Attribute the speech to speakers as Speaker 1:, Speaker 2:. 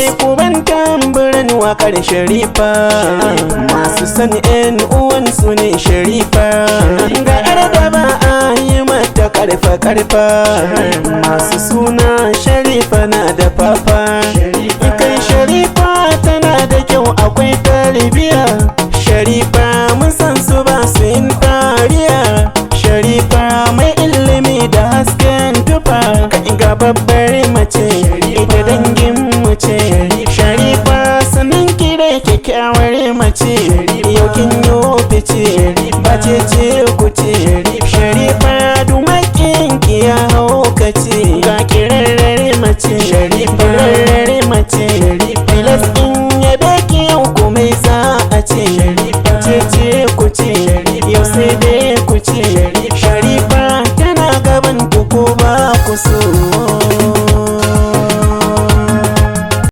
Speaker 1: Kai kuban tamburan wakar Sharifa. Masu san yan uwan su ne Sharifa. Ga yar da ba a yi mata karfa karfa. Masu suna Sharifa na da fafa.